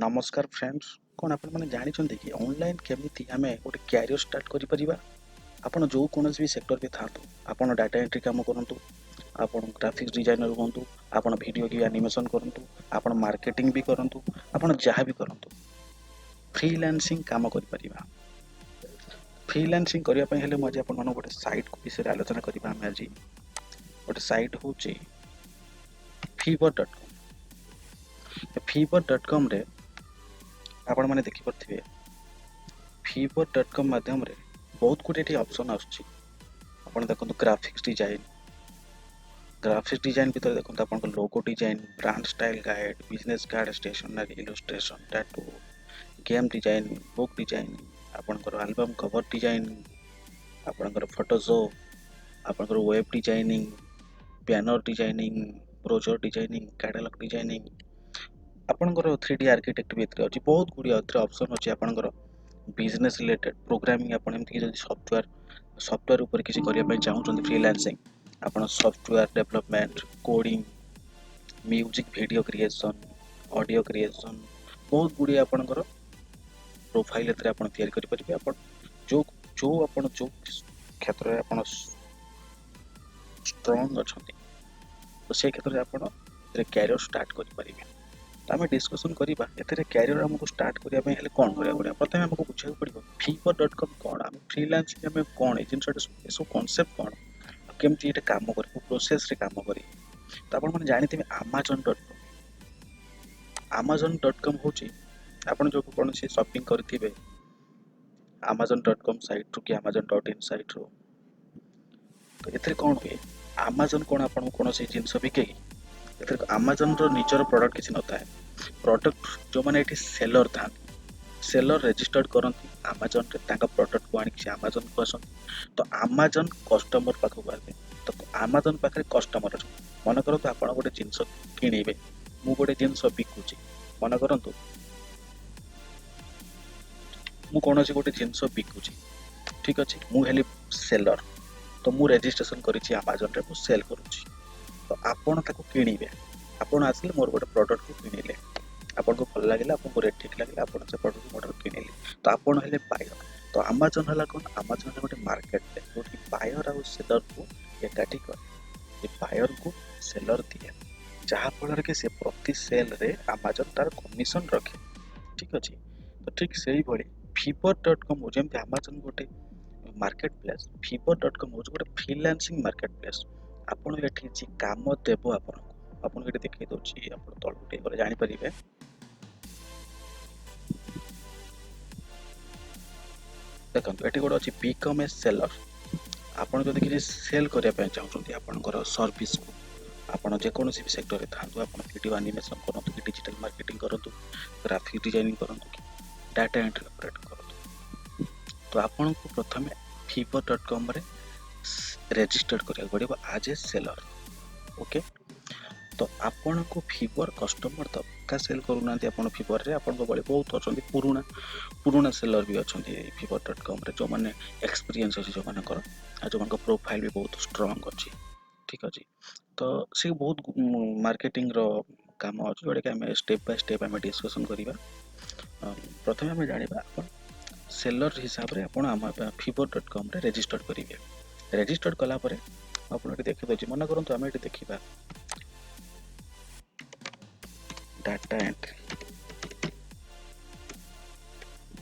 ନମସ୍କାର ଫ୍ରେଣ୍ଡସ୍, କ'ଣ ଆପଣମାନେ ଜାଣିଛନ୍ତି କି ଅନଲାଇନ୍ କେମିତି ଆମେ ଗୋଟେ କ୍ୟାରିୟର ଷ୍ଟାର୍ଟ କରିପାରିବା? ଆପଣ ଯେଉଁ କୌଣସି ବି ସେକ୍ଟର ବି ଥାଆନ୍ତୁ, ଆପଣ ଡାଟା ଏଣ୍ଟ୍ରି କାମ କରନ୍ତୁ, ଆପଣ ଗ୍ରାଫିକ୍ସ ଡିଜାଇନର ହୁଅନ୍ତୁ, ଆପଣ ଭିଡ଼ିଓ କି ଆନିମେସନ୍ କରନ୍ତୁ, ଆପଣ ମାର୍କେଟିଂ ବି କରନ୍ତୁ, ଆପଣ ଯାହା ବି କରନ୍ତୁ, ଫ୍ରିଲାନ୍ସିଂ କାମ କରିପାରିବା। ଫ୍ରିଲାନ୍ସିଂ କରିବା ପାଇଁ ହେଲେ ମୁଁ ଆଜି ଆପଣମାନଙ୍କୁ ଗୋଟେ ସାଇଟ୍ ବିଷୟରେ ଆଲୋଚନା କରିବା। ଆମେ ଆଜି ଗୋଟେ ସାଇଟ୍ ହେଉଛି Fiverr dot com. Fiverr dot କମ୍ରେ ଆପଣମାନେ ଦେଖିପାରୁଥିବେ, ଫିଭର ଡଟ୍ କମ୍ ମାଧ୍ୟମରେ ବହୁତ ଗୁଡ଼ିଏ ଏଠି ଅପସନ୍ ଆସୁଛି। ଆପଣ ଦେଖନ୍ତୁ ଗ୍ରାଫିକ୍ସ ଡିଜାଇନ୍, ଗ୍ରାଫିକ୍ସ ଡିଜାଇନ୍ ଭିତରେ ଦେଖନ୍ତୁ ଆପଣଙ୍କ logo design, brand style guide, business card, stationery, illustration, tattoo, game design, book design, ଆପଣଙ୍କର ଆଲବମ୍ କଭର ଡିଜାଇନ୍, ଆପଣଙ୍କର ଫଟୋସପ୍, ଆପଣଙ୍କର web designing, banner designing, brochure designing, catalogue designing, ଆପଣଙ୍କର 3D architect ବି ଏଥିରେ ଅଛି। ବହୁତ ଗୁଡ଼ିଏ ଏଥିରେ ଅପସନ୍ ଅଛି। ଆପଣଙ୍କର ବିଜନେସ୍ ରିଲେଟେଡ୍ ପ୍ରୋଗ୍ରାମିଂ, ଆପଣ ଏମିତିକି ଯଦି ସଫ୍ଟୱେର୍ ଉପରେ କିଛି କରିବା ପାଇଁ ଚାହୁଁଛନ୍ତି ଫ୍ରିଲାନ୍ସିଂ, ଆପଣ software development, coding, music video creation, audio creation, ବହୁତ ଗୁଡ଼ିଏ ଆପଣଙ୍କର ପ୍ରୋଫାଇଲ୍ ଏଥିରେ ଆପଣ ତିଆରି କରିପାରିବେ। ଆପଣ ଯେଉଁ ଯେଉଁ ଆପଣ ଯେଉଁ କ୍ଷେତ୍ରରେ ଆପଣ ଷ୍ଟ୍ରଙ୍ଗ ଅଛନ୍ତି, ତ ସେ କ୍ଷେତ୍ରରେ ଆପଣ ଏଥିରେ କ୍ୟାରିୟର ଷ୍ଟାର୍ଟ କରିପାରିବେ। ତ ଆମେ ଡିସ୍କସନ୍ କରିବା, ଏଥିରେ କ୍ୟାରିୟର ଆମକୁ ଷ୍ଟାର୍ଟ କରିବା ପାଇଁ ହେଲେ କ'ଣ କରିବାକୁ ପଡ଼ିବ। ପ୍ରଥମେ ଆମକୁ ବୁଝିବାକୁ ପଡ଼ିବ ଫିଭର ଡଟ୍ କମ୍ କ'ଣ, ଆମେ ଫ୍ରିଲାନ୍ସିଂ ଆମେ କ'ଣ, ଏ ଜିନିଷଟା, ଏସବୁ କନସେପ୍ଟ କ'ଣ, ଆଉ କେମିତି ଏଇଟା କାମ କରେ, କେଉଁ ପ୍ରୋସେସରେ କାମ କରେ। ତ ଆପଣମାନେ ଜାଣିଥିବେ Amazon dot com. Amazon dot com ହେଉଛି ଆପଣ ଯେଉଁ କୌଣସି ସପିଂ କରିଥିବେ ଆମାଜନ୍ ଡଟ୍ କମ୍ ସାଇଟ୍ରୁ କି ଆମାଜନ୍ ଡଟ୍ ଇନ୍ ସାଇଟ୍ରୁ, ତ ଏଥିରେ କ'ଣ ହୁଏ? ଆମାଜନ୍ କ'ଣ ଆପଣଙ୍କୁ କୌଣସି ଜିନିଷ ବିକେ କି? ଏଥିରେ ଆମାଜନ୍ର ନିଜର ପ୍ରଡ଼କ୍ଟ କିଛି ନଥାଏ। ପ୍ରଡ଼କ୍ଟ ଯେଉଁମାନେ ଏଠି ସେଲର୍ ଥାଆନ୍ତି, ସେଲର୍ ରେଜିଷ୍ଟର୍ଡ କରନ୍ତି ଆମାଜନ୍ରେ, ତାଙ୍କ ପ୍ରଡ଼କ୍ଟକୁ ଆଣିକି ସେ ଆମାଜନ୍କୁ ଆସନ୍ତି। ତ ଆମାଜନ୍ କଷ୍ଟମର ପାଖକୁ ଆସେ। ତ ଆମାଜନ୍ ପାଖରେ କଷ୍ଟମର ଅଛନ୍ତି। ମନେ କରନ୍ତୁ ଆପଣ ଗୋଟେ ଜିନିଷ କିଣିବେ, ମୁଁ ଗୋଟେ ଜିନିଷ ବିକୁଛି। ମନେ କରନ୍ତୁ ମୁଁ କୌଣସି ଗୋଟେ ଜିନିଷ ବିକୁଛି, ଠିକ୍ ଅଛି, ମୁଁ ହେଲି ସେଲର୍। ତ ମୁଁ ରେଜିଷ୍ଟ୍ରେସନ୍ କରିଛି ଆମାଜନ୍ରେ, ମୁଁ ସେଲ୍ କରୁଛି। ତ ଆପଣ ତାକୁ କିଣିବେ। ଆପଣ ଆସିଲେ ମୋର ଗୋଟେ ପ୍ରଡ଼କ୍ଟକୁ କିଣିଲେ, ଆପଣଙ୍କୁ ଭଲ ଲାଗିଲା, ଆପଣଙ୍କୁ ରେଟ୍ ଠିକ୍ ଲାଗିଲା, ଆପଣ ସେ ପ୍ରଡ଼କ୍ଟ ମୋ ଠାରୁ କିଣିଲେ। ତ ଆପଣ ହେଲେ ବାୟର। ତ ଆମାଜନ୍ ହେଲା କ'ଣ? ଆମାଜନ୍ ହେଲା ଗୋଟେ ମାର୍କେଟ ପ୍ଲେସ୍, ଯେଉଁଠି ବାୟର ଆଉ ସେଲର୍କୁ ଏକାଠି କରେ। ଏ ବାୟରକୁ ସେଲର୍ ଦିଏ, ଯାହାଫଳରେ କି ସେ ପ୍ରତି ସେଲ୍ରେ ଆମାଜନ୍ ତାର କମିଶନ୍ ରଖେ, ଠିକ୍ ଅଛି। ତ ଠିକ୍ ସେଇଭଳି ଫିଭର ଡଟ୍ କମ୍ ହେଉଛି, ଯେମିତି ଆମାଜନ୍ ଗୋଟେ market place, Fiverr dot com ହେଉଛି ଗୋଟେ ଫ୍ରିଲାନ୍ସିଂ ମାର୍କେଟ ପ୍ଲେସ୍। ଆପଣ ଏଠି ଯିଏ କାମ ଦେବ ଆପଣଙ୍କୁ, ଆପଣଙ୍କୁ ଏଠି ଦେଖେଇ ଦେଉଛି, ଆପଣ ତଳକୁ ଟିକେ ଗଲେ ଜାଣିପାରିବେ। ଦେଖନ୍ତୁ, ଏଠି ଗୋଟେ ଅଛି ବିକମ୍ ଏ ସେଲର୍। ଆପଣ ଯଦି କିଛି ସେଲ୍ କରିବା ପାଇଁ ଚାହୁଁଛନ୍ତି ଆପଣଙ୍କର ସର୍ଭିସକୁ, ଆପଣ ଯେକୌଣସି ବି ସେକ୍ଟରରେ ଥାଆନ୍ତୁ, ଆପଣ ଭିଡ଼ିଓ ଆନିମେସନ୍ କରନ୍ତୁ କି ଡିଜିଟାଲ ମାର୍କେଟିଂ କରନ୍ତୁ, ଗ୍ରାଫିକ୍ ଡିଜାଇନିଂ କରନ୍ତୁ କି ଡାଟା ଏଣ୍ଟ୍ରି ଅପରେଟ୍ କରନ୍ତୁ, ତ ଆପଣଙ୍କୁ ପ୍ରଥମେ ଫିଭର ଡଟ୍ କମ୍ରେ ରେଜିଷ୍ଟର୍ଡ କରିବାକୁ ପଡ଼ିବ ଆଜ୍ ଏ ସେଲର୍। ଓକେ, ତ ଆପଣଙ୍କୁ ଫିଭର କଷ୍ଟମର ଦରକାର, ସେଲ୍ କରୁନାହାନ୍ତି ଆପଣ ଫିଭରରେ, ଆପଣଙ୍କ ଭଳି ବହୁତ ଅଛନ୍ତି, ପୁରୁଣା ପୁରୁଣା ସେଲର୍ ବି ଅଛନ୍ତି ଏଇ ଫିଭର ଡଟ୍ କମ୍ରେ, ଯେଉଁମାନେ ଏକ୍ସପିରିଏନ୍ସ ଅଛି ଯେଉଁମାନଙ୍କର, ଆଉ ଯେଉଁମାନଙ୍କ ପ୍ରୋଫାଇଲ୍ ବି ବହୁତ ଷ୍ଟ୍ରଙ୍ଗ ଅଛି, ଠିକ୍ ଅଛି। ତ ସେ ବହୁତ ମାର୍କେଟିଂର କାମ ଅଛି, ଯେଉଁଟାକି ଆମେ ଷ୍ଟେପ୍ ବାଇ ଷ୍ଟେପ୍ ଆମେ ଡିସ୍କସନ୍ କରିବା। ପ୍ରଥମେ ଆମେ ଜାଣିବା, ଆପଣ ସେଲର୍ ହିସାବରେ ଆପଣ ଆମ ଫିଭର ଡଟ୍ କମ୍ରେ ରେଜିଷ୍ଟର୍ଡ କରିବେ। ରେଜିଷ୍ଟର୍ଡ କଲା ପରେ ଆପଣ ଏଠି ଦେଖିଦେଉଛି, ମନେ କରନ୍ତୁ ଆମେ ଏଠି ଦେଖିବା data entry.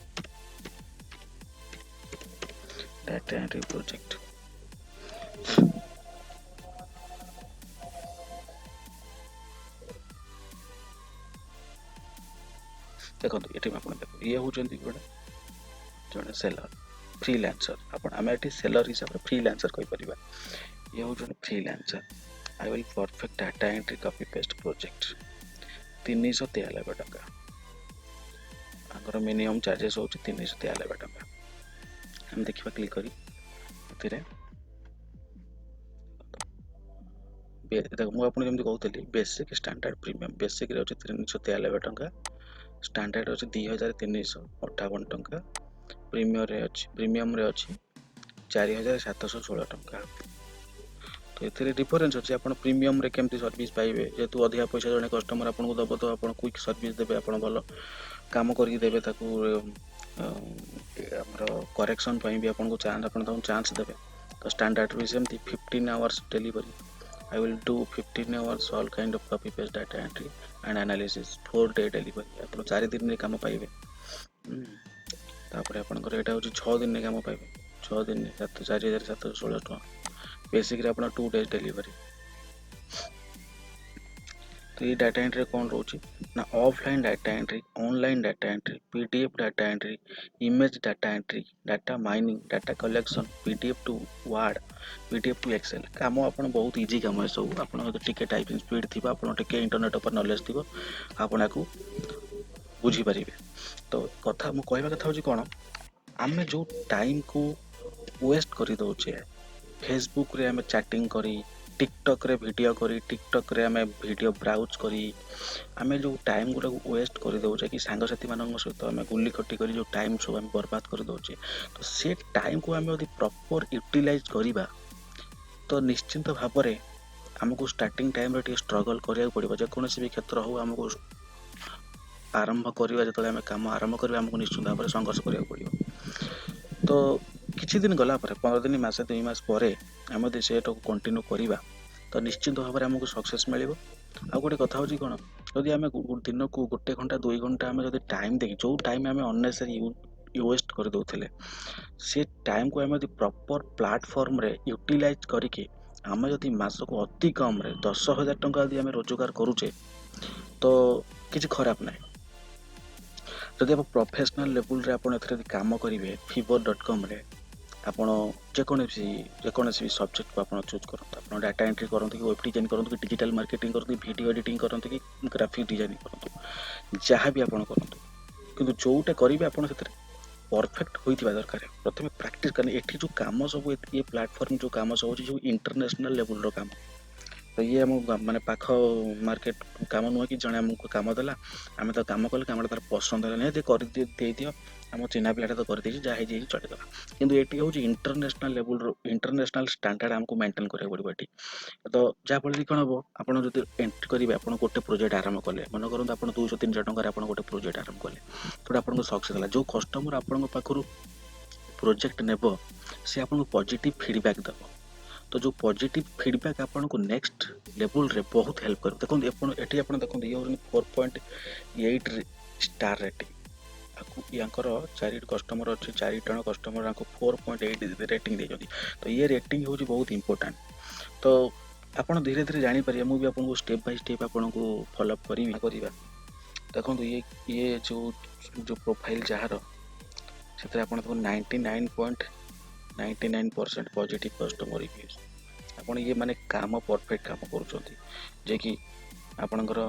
Data entry project. ଦେଖନ୍ତୁ, ଏଠି ଆପଣ ଦେଖନ୍ତୁ, ଇଏ ହେଉଛନ୍ତି ଗୋଟେ ଜଣେ ସେଲର, ଫ୍ରିଲାନ୍ସର। ଆପଣ ଆମେ ଏଠି ସେଲର ହିସାବରେ ଫ୍ରିଲାନ୍ସର କହିପାରିବା। ଇଏ ହେଉଛନ୍ତି freelancer. I will perfect data entry copy paste project, 393 ଟଙ୍କା। ତାଙ୍କର ମିନିମମ୍ ଚାର୍ଜେସ୍ ହେଉଛି 393 ଟଙ୍କା। ଆମେ ଦେଖିବା କ୍ଲିକ୍ କରି ଏଥିରେ। ଦେଖ, ମୁଁ ଆପଣଙ୍କୁ ଯେମିତି କହୁଥିଲି, ବେସିକ୍, ଷ୍ଟାଣ୍ଡାର୍ଡ଼, ପ୍ରିମିୟମ୍। ବେସିକ୍ରେ ଅଛି 393 ଟଙ୍କା, ଷ୍ଟାଣ୍ଡାର୍ଡ଼ ଅଛି 2358 ଟଙ୍କା, ପ୍ରିମିୟମରେ ଅଛି 4716 ଟଙ୍କା। ତ ଏଥିରେ ଡିଫରେନ୍ସ ଅଛି, ଆପଣ ପ୍ରିମିୟମରେ କେମିତି ସର୍ଭିସ୍ ପାଇବେ। ଯେହେତୁ ଅଧିକା ପଇସା ଜଣେ କଷ୍ଟମର ଆପଣଙ୍କୁ ଦେବ, ତ ଆପଣ କ୍ୱିକ୍ ସର୍ଭିସ୍ ଦେବେ, ଆପଣ ଭଲ କାମ କରିକି ଦେବେ ତାକୁ। ଆମର କରେକ୍ସନ୍ ପାଇଁ ବି ଆପଣଙ୍କୁ ଚାନ୍ସ, ଆପଣ ତାଙ୍କୁ ଚାନ୍ସ ଦେବେ। ତ ଷ୍ଟାଣ୍ଡାର୍ଡ଼ ବି ସେମିତି 15 hours delivery. I will do 15 hours all kind of copy paste, data entry and analysis, 4 day delivery. ଆପଣ 4 ଦିନରେ କାମ ପାଇବେ। ତାପରେ ଆପଣଙ୍କର ଏଇଟା ହେଉଛି 6 ଦିନରେ କାମ ପାଇବେ। 6 ଦିନରେ 4716 ଟଙ୍କା। ବେସିକ୍ରେ ଆପଣ 2 ଡେଜ୍ ଡେଲିଭରି। ତ ଏଇ ଡାଟା ଏଣ୍ଟ୍ରିରେ କ'ଣ ରହୁଛି ନା offline data entry, online data entry, PDF data entry, image data entry, data mining, data collection, PDF to Word, PDF to Excel କାମ। ଆପଣ ବହୁତ ଇଜି କାମ ଏସବୁ। ଆପଣ ଯଦି ଟିକେ ଟାଇପିଂ ସ୍ପିଡ୍ ଥିବ, ଆପଣ ଟିକେ ଇଣ୍ଟରନେଟ୍ ଉପରେ ନଲେଜ୍ ଥିବ, ଆପଣ ୟାକୁ ବୁଝିପାରିବେ। ତ କଥା ମୁଁ କହିବା କଥା ହେଉଛି କ'ଣ, ଆମେ ଯେଉଁ ଟାଇମ୍କୁ ୱେଷ୍ଟ କରିଦେଉଛେ ଫେସବୁକ୍ରେ ଆମେ ଚାଟିଂ କରି, ଟିକଟକ୍ରେ ଭିଡ଼ିଓ କରି, ଟିକଟକ୍ରେ ଆମେ ଭିଡ଼ିଓ ବ୍ରାଉଜ୍ କରି, ଆମେ ଯେଉଁ ଟାଇମ୍ ଗୁଡ଼ାକୁ ୱେଷ୍ଟ କରିଦେଉଛେ କି ସାଙ୍ଗସାଥିମାନଙ୍କ ସହିତ ଆମେ ଗୁଲି ଖଟି କରି ଯେଉଁ ଟାଇମ୍ ସବୁ ଆମେ ବର୍ବାଦ କରିଦେଉଛେ, ତ ସେ ଟାଇମ୍କୁ ଆମେ ଯଦି ପ୍ରପର୍ ୟୁଟିଲାଇଜ୍ କରିବା, ତ ନିଶ୍ଚିନ୍ତ ଭାବରେ ଆମକୁ ଷ୍ଟାର୍ଟିଂ ଟାଇମ୍ରେ ଟିକେ ଷ୍ଟ୍ରଗଲ୍ କରିବାକୁ ପଡ଼ିବ। ଯେକୌଣସି ବି କ୍ଷେତ୍ର ହେଉ, ଆମକୁ ଆରମ୍ଭ କରିବା, ଯେତେବେଳେ ଆମେ କାମ ଆରମ୍ଭ କରିବା, ଆମକୁ ନିଶ୍ଚିନ୍ତ ଭାବରେ ସଂଘର୍ଷ କରିବାକୁ ପଡ଼ିବ। ତ କିଛି ଦିନ ଗଲା ପରେ, 15 ଦିନ, ମାସେ, 2 ମାସ ପରେ ଆମେ ଯଦି ସେଇଟାକୁ କଣ୍ଟିନ୍ୟୁ କରିବା, ତ ନିଶ୍ଚିନ୍ତ ଭାବରେ ଆମକୁ ସକ୍ସେସ୍ ମିଳିବ। ଆଉ ଗୋଟେ କଥା ହେଉଛି କ'ଣ, ଯଦି ଆମେ ଦିନକୁ ଗୋଟେ ଘଣ୍ଟା, 2 ଘଣ୍ଟା ଆମେ ଯଦି ଟାଇମ୍ ଦେଇକି, ଯେଉଁ ଟାଇମ୍ ଆମେ ଅନ୍ନେସେସରି ୱେଷ୍ଟ କରିଦେଉଥିଲେ, ସେ ଟାଇମ୍କୁ ଆମେ ଯଦି ପ୍ରପର୍ ପ୍ଲାଟଫର୍ମରେ ୟୁଟିଲାଇଜ୍ କରିକି ଆମେ ଯଦି ମାସକୁ ଅତି କମ୍ରେ 10,000 ଟଙ୍କା ଯଦି ଆମେ ରୋଜଗାର କରୁଛେ, ତ କିଛି ଖରାପ ନାହିଁ। ଯଦି ଆପଣ ପ୍ରଫେସନାଲ୍ ଲେବୁଲ୍ରେ ଆପଣ ଏଥିରେ ଯଦି କାମ କରିବେ, ଫିଭର.କମ୍ରେ ଆପଣ ଯେକୌଣସି ବି ସବଜେକ୍ଟକୁ ଆପଣ ଚୁଜ୍ କରନ୍ତୁ, ଆପଣ ଡାଟା ଏଣ୍ଟ୍ରି କରନ୍ତୁ କି ୱେବ୍ ଡିଜାଇନ୍ କରନ୍ତୁ କି ଡିଜିଟାଲ୍ ମାର୍କେଟିଂ କରନ୍ତୁ କି ଭିଡ଼ିଓ ଏଡ଼ିଟିଂ କରନ୍ତୁ କି ଗ୍ରାଫିକ୍ ଡିଜାଇନିଂ କରନ୍ତୁ, ଯାହା ବି ଆପଣ କରନ୍ତୁ, କିନ୍ତୁ ଯେଉଁଟା କରିବେ ଆପଣ ସେଥିରେ ପରଫେକ୍ଟ ହୋଇଥିବା ଦରକାର। ପ୍ରଥମେ ପ୍ରାକ୍ଟିସ୍ କଲେ ଏଠି ଯେଉଁ କାମ ସବୁ, ଏ ପ୍ଲାଟଫର୍ମ ଯେଉଁ କାମ ସବୁ ହେଉଛି, ଯେଉଁ ଇଣ୍ଟରନ୍ୟାସନାଲ୍ ଲେବୁଲ୍ର କାମ। ତ ଇଏ ଆମ ମାନେ ପାଖ ମାର୍କେଟ କାମ ନୁହେଁ କି ଜଣେ ଆମକୁ କାମ ଦେଲା, ଆମେ ତ କାମ କଲେ, କାମଟା ତାର ପସନ୍ଦ ହେଲା ନାହିଁ, କରିଦିଅ, ଦେଇଦିଅ, ଆମ ଚିହ୍ନା ପିଲାଟା ତ କରିଦେଇଛି, ଯାହା ହେଇଛି ହେଇଛି, ଚଳେଇଦେବା। କିନ୍ତୁ ଏଠି ହେଉଛି ଇଣ୍ଟରନ୍ୟାସନାଲ୍ ଲେବୁଲ୍ର, ଇଣ୍ଟରନ୍ୟାସନାଲ୍ ଷ୍ଟାଣ୍ଡାର୍ଡ଼ ଆମକୁ ମେଣ୍ଟେନ୍ କରିବାକୁ ପଡ଼ିବ ଏଠି। ତ ଯାହାଫଳରେ କ'ଣ ହେବ, ଆପଣ ଯଦି ଏଣ୍ଟ୍ରି କରିବେ, ଆପଣ ଗୋଟେ ପ୍ରୋଜେକ୍ଟ ଆରମ୍ଭ କଲେ, ମନେ କରନ୍ତୁ ଆପଣ 200-300 ଟଙ୍କାରେ ଆପଣ ଗୋଟେ ପ୍ରୋଜେକ୍ଟ ଆରମ୍ଭ କଲେ, ଯେଉଁଟା ଆପଣଙ୍କ ସକ୍ସେସ୍ ହେଲା, ଯେଉଁ କଷ୍ଟମର ଆପଣଙ୍କ ପାଖରୁ ପ୍ରୋଜେକ୍ଟ ନେବ, ସେ ଆପଣଙ୍କୁ ପଜିଟିଭ୍ ଫିଡ଼ବ୍ୟାକ୍ ଦେବ। ତ ଯେଉଁ ପଜିଟିଭ୍ ଫିଡ଼ବ୍ୟାକ୍ ଆପଣଙ୍କୁ ନେକ୍ସଟ ଲେବୁଲ୍ରେ ବହୁତ ହେଲ୍ପ କରିବ। ଦେଖନ୍ତୁ ଆପଣ ଏଠି, ଆପଣ ଦେଖନ୍ତୁ, ଇଏ ହେଉଛନ୍ତି 4.8 ଷ୍ଟାର ରେଟିଂ ଆକୁ। ୟାଙ୍କର ଚାରି କଷ୍ଟମର ଅଛି, ଚାରି ଜଣ କଷ୍ଟମର ୟାଙ୍କୁ 4.8 ରେଟିଂ ଦେଇଛନ୍ତି। ତ ଇଏ ରେଟିଂ ହେଉଛି ବହୁତ ଇମ୍ପୋର୍ଟାଣ୍ଟ। ତ ଆପଣ ଧୀରେ ଧୀରେ ଜାଣିପାରିବେ। ମୁଁ ବି ଆପଣଙ୍କୁ ଷ୍ଟେପ୍ ବାଇ ଷ୍ଟେପ୍ ଆପଣଙ୍କୁ ଫଲୋଅପ୍ କରିବି କରିବା। ଦେଖନ୍ତୁ, ଇଏ ଯେଉଁ ଯେଉଁ ପ୍ରୋଫାଇଲ୍ ଯାହାର, ସେଥିରେ ଆପଣ ଦେଖନ୍ତୁ 99.99% positive customer reviews। ଆପଣ ଇଏ ମାନେ କାମ ପରଫେକ୍ଟ କାମ କରୁଛନ୍ତି, ଯିଏକି ଆପଣଙ୍କର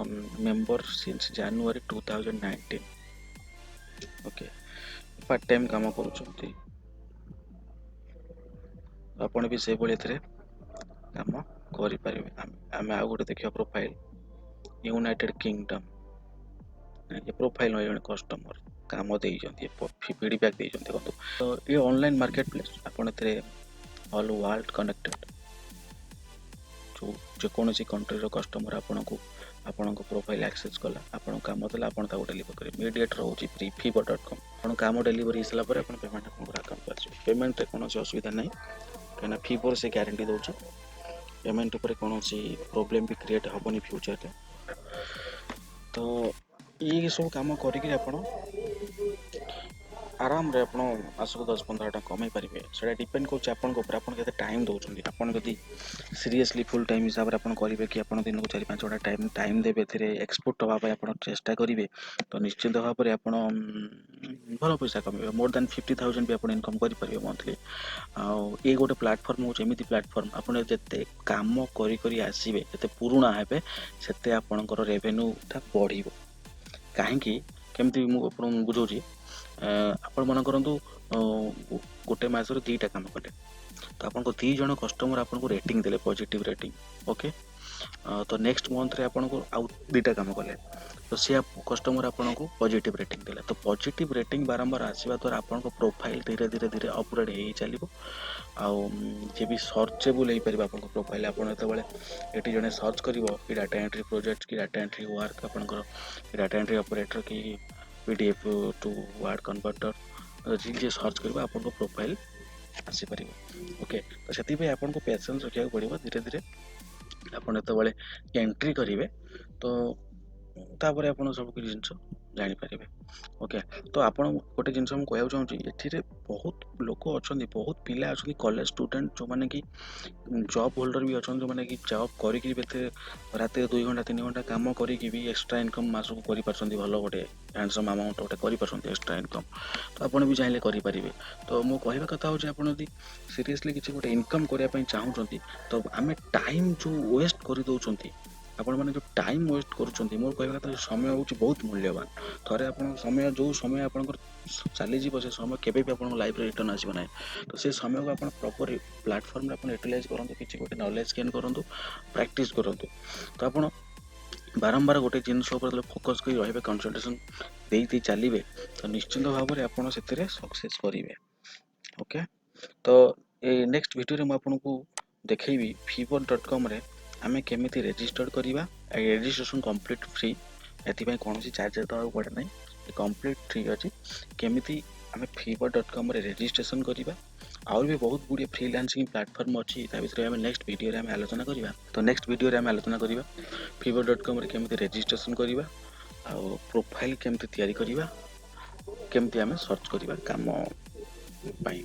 member since January 2019, okay, part time କାମ କରୁଛନ୍ତି। ଆପଣ ବି ସେଇଭଳି ଏଥିରେ କାମ କରିପାରିବେ। ଆମେ ଆଉ ଗୋଟେ ଦେଖିବା ପ୍ରୋଫାଇଲ୍, ୟୁନାଇଟେଡ୍ କିଙ୍ଗଡମ୍। ଏ ପ୍ରୋଫାଇଲ୍ ନୁହେଁ, ଜଣେ କଷ୍ଟମର କାମ ଦେଇଛନ୍ତି, ଫିଡ଼ବ୍ୟାକ୍ ଦେଇଛନ୍ତି, ଦେଖନ୍ତୁ। ତ ଏ ଅନଲାଇନ୍ ମାର୍କେଟ ପ୍ଲେସ୍, ଆପଣ ଏଥିରେ ଅଲ୍ ୱାର୍ଲଡ କନେକ୍ଟେଡ୍। ଯେଉଁ ଯେକୌଣସି କଣ୍ଟ୍ରିର କଷ୍ଟମର ଆପଣଙ୍କୁ ଆପଣଙ୍କ ପ୍ରୋଫାଇଲ୍ ଆକ୍ସେସ୍ କଲା, ଆପଣଙ୍କ କାମ ଦେଲା, ଆପଣ ତାକୁ ଡେଲିଭର କରିବେ। ମିଡ଼ିଏଟ୍ ରହୁଛି ଫ୍ରି ଫିଭର.କମ୍। ଆପଣ କାମ ଡେଲିଭରି ହେଇସାରିଲା ପରେ ଆପଣ ପେମେଣ୍ଟ ଆପଣଙ୍କର ଆକାଉଣ୍ଟକୁ ଆସିବ। ପେମେଣ୍ଟରେ କୌଣସି ଅସୁବିଧା ନାହିଁ, କାହିଁକିନା ଫିଭର ସେ ଗ୍ୟାରେଣ୍ଟି ଦେଉଛି। ପେମେଣ୍ଟ ଉପରେ କୌଣସି ପ୍ରୋବ୍ଲେମ୍ ବି କ୍ରିଏଟ୍ ହେବନି ଫ୍ୟୁଚରରେ। ତ ଇଏ ସବୁ କାମ କରିକି ଆପଣ ଆରାମରେ ଆପଣ ମାସକୁ 10-15 ଟଙ୍କା କମେଇ ପାରିବେ। ସେଇଟା ଡିପେଣ୍ଡ କରୁଛି ଆପଣଙ୍କ ଉପରେ, ଆପଣ କେତେ ଟାଇମ୍ ଦେଉଛନ୍ତି। ଆପଣ ଯଦି ସିରିୟସଲି ଫୁଲ୍ ଟାଇମ୍ ହିସାବରେ ଆପଣ କରିବେ କି ଆପଣ ଦିନକୁ 4-5 ଘଣ୍ଟା ଟାଇମ୍ ଟାଇମ୍ ଦେବେ, ଏଥିରେ ଏକ୍ସପୋର୍ଟ ହେବା ପାଇଁ ଆପଣ ଚେଷ୍ଟା କରିବେ, ତ ନିଶ୍ଚିନ୍ତ ଭାବରେ ଆପଣ ଭଲ ପଇସା କମେଇବେ। ମୋର୍ ଦ୍ୟାନ୍ 50,000 ବି ଆପଣ ଇନକମ୍ କରିପାରିବେ ମନ୍ଥଲି। ଆଉ ଇଏ ଗୋଟେ ପ୍ଲାଟଫର୍ମ ହେଉଛି ଏମିତି ପ୍ଲାଟଫର୍ମ, ଆପଣ ଯେତେ କାମ କରି କରି ଆସିବେ, ଯେତେ ପୁରୁଣା ହେବେ, ସେତେ ଆପଣଙ୍କର ରେଭେନ୍ୟୁଟା ବଢ଼ିବ। କାହିଁକି, କେମିତି, ମୁଁ ଆପଣଙ୍କୁ ବୁଝାଉଛି। ଆପଣ ମନେ କରନ୍ତୁ ଗୋଟେ ମାସରେ ଦୁଇଟା କାମ କଲେ, ତ ଆପଣଙ୍କ ଦୁଇ ଜଣ କଷ୍ଟମର ଆପଣଙ୍କୁ ରେଟିଂ ଦେଲେ, ପଜିଟିଭ୍ ରେଟିଂ, ଓକେ। ତ ନେକ୍ସଟ ମନ୍ଥରେ ଆପଣଙ୍କୁ ଆଉ 2ଟା କାମ କଲେ, ତ ସେ କଷ୍ଟମର ଆପଣଙ୍କୁ ପଜିଟିଭ୍ ରେଟିଂ ଦେଲେ। ତ ପଜିଟିଭ୍ ରେଟିଂ ବାରମ୍ବାର ଆସିବା ଦ୍ୱାରା ଆପଣଙ୍କ ପ୍ରୋଫାଇଲ୍ ଧୀରେ ଧୀରେ ଧୀରେ ଅପଗ୍ରେଡ଼ ହେଇ ହେଇ ଚାଲିବ। ଆଉ ଯିଏ ବି ସର୍ଚ୍ଚେବୁଲ୍ ହେଇପାରିବ ଆପଣଙ୍କ ପ୍ରୋଫାଇଲ୍। ଆପଣ ଯେତେବେଳେ ଏଠି ଜଣେ ସର୍ଚ୍ଚ କରିବ କି ଡାଟା ଏଣ୍ଟ୍ରି ପ୍ରୋଜେକ୍ଟ କି ଡାଟା ଏଣ୍ଟ୍ରି ୱାର୍କ ଆପଣଙ୍କର, ଡାଟା ଏଣ୍ଟ୍ରି ଅପରେଟର କି PDF to Word converter, ଯିଏ ସର୍ଚ୍ଚ କରିବ, ଆପଣଙ୍କ ପ୍ରୋଫାଇଲ୍ ଆସିପାରିବ। ଓକେ, ତ ସେଥିପାଇଁ ଆପଣଙ୍କୁ ପେସେନ୍ସ ରଖିବାକୁ ପଡ଼ିବ। ଧୀରେ ଧୀରେ ଆପଣ ଯେତେବେଳେ ଏଣ୍ଟ୍ରି କରିବେ, ତ ତାପରେ ଆପଣ ସବୁ କିଛି ଜିନିଷ ଜାଣିପାରିବେ। ଓକେ, ତ ଆପଣ ଗୋଟେ ଜିନିଷ ମୁଁ କହିବାକୁ ଚାହୁଁଛି, ଏଥିରେ ବହୁତ ଲୋକ ଅଛନ୍ତି, ବହୁତ ପିଲା ଅଛନ୍ତି, କଲେଜ ଷ୍ଟୁଡେଣ୍ଟ, ଯେଉଁମାନେ କି ଜବ୍ ହୋଲ୍ଡର ବି ଅଛନ୍ତି, ଯେଉଁମାନେ କି ଜବ୍ କରିକି ବି ଏତେ ରାତିରେ 2 ଘଣ୍ଟା 3 ଘଣ୍ଟା କାମ କରିକି ବି ଏକ୍ସଟ୍ରା ଇନକମ୍ ମାସକୁ କରିପାରୁଛନ୍ତି। ଭଲ ଗୋଟେ ହ୍ୟାଣ୍ଡସମ୍ ଆମାଉଣ୍ଟ ଗୋଟେ କରିପାରୁଛନ୍ତି ଏକ୍ସଟ୍ରା ଇନକମ୍। ତ ଆପଣ ବି ଚାହିଁଲେ କରିପାରିବେ। ତ ମୋ କହିବା କଥା ହେଉଛି, ଆପଣ ଯଦି ସିରିୟସଲି କିଛି ଗୋଟେ ଇନକମ୍ କରିବା ପାଇଁ ଚାହୁଁଛନ୍ତି, ତ ଆମେ ଟାଇମ୍ ଯେଉଁ ୱେଷ୍ଟ କରିଦେଉଛନ୍ତି, ଆପଣମାନେ ଯେଉଁ ଟାଇମ୍ ୱେଷ୍ଟ କରୁଛନ୍ତି, ମୋର କହିବା କଥା, ସମୟ ହେଉଛି ବହୁତ ମୂଲ୍ୟବାନ। ଥରେ ଆପଣ ସମୟ, ଯେଉଁ ସମୟ ଆପଣଙ୍କର ଚାଲିଯିବ, ସେ ସମୟ କେବେ ବି ଆପଣଙ୍କ ଲାଇଫ୍ରେ ରିଟର୍ନ ଆସିବ ନାହିଁ। ତ ସେ ସମୟକୁ ଆପଣ ପ୍ରପର ପ୍ଲାଟଫର୍ମରେ ଆପଣ ୟୁଟିଲାଇଜ୍ କରନ୍ତୁ, କିଛି ଗୋଟେ ନଲେଜ୍ ଗେନ୍ କରନ୍ତୁ, ପ୍ରାକ୍ଟିସ୍ କରନ୍ତୁ। ତ ଆପଣ ବାରମ୍ବାର ଗୋଟେ ଜିନିଷ ଉପରେ ଯେତେବେଳେ ଫୋକସ୍ କରି ରହିବେ, କନସେନ୍ଟ୍ରେସନ୍ ଦେଇ ଦେଇ ଚାଲିବେ, ତ ନିଶ୍ଚିନ୍ତ ଭାବରେ ଆପଣ ସେଥିରେ ସକ୍ସେସ୍ କରିବେ। ଓକେ, ତ ଏ ନେକ୍ସଟ ଭିଡ଼ିଓରେ ମୁଁ ଆପଣଙ୍କୁ ଦେଖେଇବି ଫିଭର.କମ୍ରେ ଆମେ କେମିତି ରେଜିଷ୍ଟର କରିବା। ରେଜିଷ୍ଟ୍ରେସନ୍ କମ୍ପ୍ଲିଟ୍ ଫ୍ରି, ଏଥିପାଇଁ କୌଣସି ଚାର୍ଜେସ୍ ଦେବାକୁ ପଡ଼େ ନାହିଁ, କମ୍ପ୍ଲିଟ୍ ଫ୍ରି ଅଛି। କେମିତି ଆମେ ଫିଭର.କମ୍ରେ ରେଜିଷ୍ଟ୍ରେସନ୍ କରିବା, ଆହୁରି ବି ବହୁତ ଗୁଡ଼ିଏ ଫ୍ରିଲାନ୍ସିଂ ପ୍ଲାଟଫର୍ମ ଅଛି, ତା ବିଷୟରେ ଆମେ ନେକ୍ସଟ ଭିଡ଼ିଓରେ ଆମେ ଆଲୋଚନା କରିବା। ତ ନେକ୍ସଟ ଭିଡ଼ିଓରେ ଆମେ ଆଲୋଚନା କରିବା ଫିଭର.କମ୍ରେ କେମିତି ରେଜିଷ୍ଟ୍ରେସନ୍ କରିବା ଆଉ ପ୍ରୋଫାଇଲ୍ କେମିତି ତିଆରି କରିବା, କେମିତି ଆମେ ସର୍ଚ୍ଚ କରିବା କାମ ପାଇଁ।